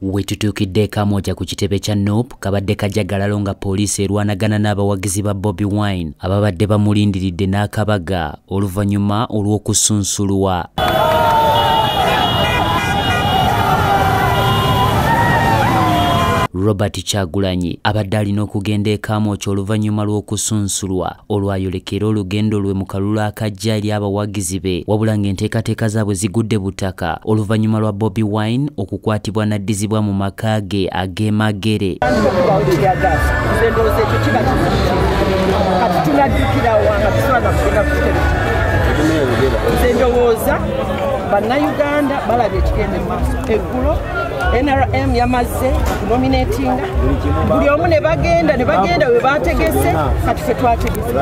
Wetutuukidde Kamwokya ku kitebe kya NUP kabadde kajagalalo nga poliisi erwanagana n'abawagizi ba Bobi Wine ababadde bamulindiridde n'akabaga oluvannyuma olw'okusunsulwa. Robert Kyagulanyi abadde alina okugenda e Kamwokya oluvannyuma lw'okusunsulwa olwayolekera olugendo lwe mu kalulu akajja eri abawagizi be, wabula ng'enteekateeka zaabwe zigudde butaka oluvannyuma lwa Bobi Wine okukwatibwa n'addizibwa mu maka ge ag'e Magere. Ndowooza bannayuganda balabye ekigenda mu maaso. Eggulo NRM yamaze okunominatinga buli omu ne bagenda we bategese, kati ffe twategese.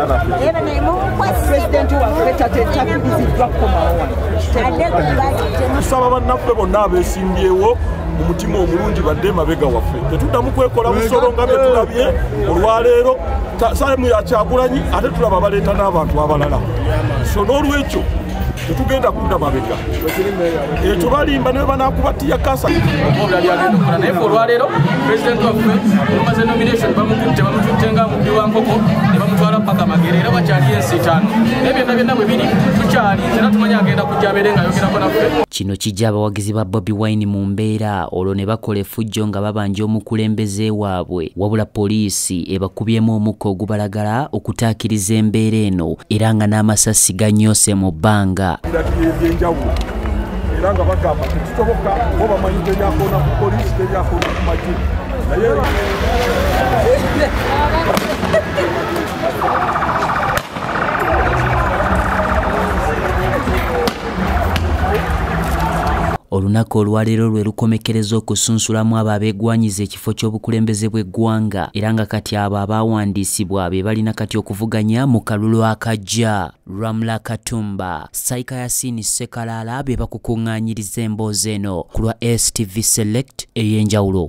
Pulezidenti waffe takkiriziddwa kukomawo wano. Tusaba bannaffe bonna abeesimbyewo mu mutima omulungi badde emabega waffe, tetuddamu kwekola busolo nga bye tulabye olwaleero. Salemu ya Kyagulanyi ate tulaba baleeta n'abantu abalala, so n'olwekyo tetugenda kudda mabega. Ekyo balimba ne banaakuba tiyakasa. Naye ffe olwaleero pulezidenti waffe olumaze nomination bamukutte, bamututte nga mubbi wa nkoko ne bamutwala paka Magere, era wakyaliyo ensiitaano. Naye byonna byonna bwe biri tukyalinze era tumanye agenda kujja abeere ng'ayogerako naffe. Kino kijja abawagizi ba Bobi Wine mu mbeera olwo ne bakola effujjo nga babanja omukulembeze waabwe, wabula poliisi ebakubyemu omukka ogubalagala okutaakiriza embeera eno era nga n'amasasi ganyoose mu bbanga. Ebyenjawulo era nga bagamba tetusoboka, bo bamanyi teryakoona ku poliisi, teryakoona ku magye. Naye olunaku olwaleero lwe lukomekereza okusunsulamu abo abeegwanyiza ekifo ky'obukulembeze bw'eggwanga, era nga kati abo abaawandiisibwa be balina kati okuvuganya mu kalulu akajja. Ramla Katumba, Saika Yasini Sekalaala be bakukuŋŋaanyiriza emboozi eno ku lwa STV Select ey'enjawulo.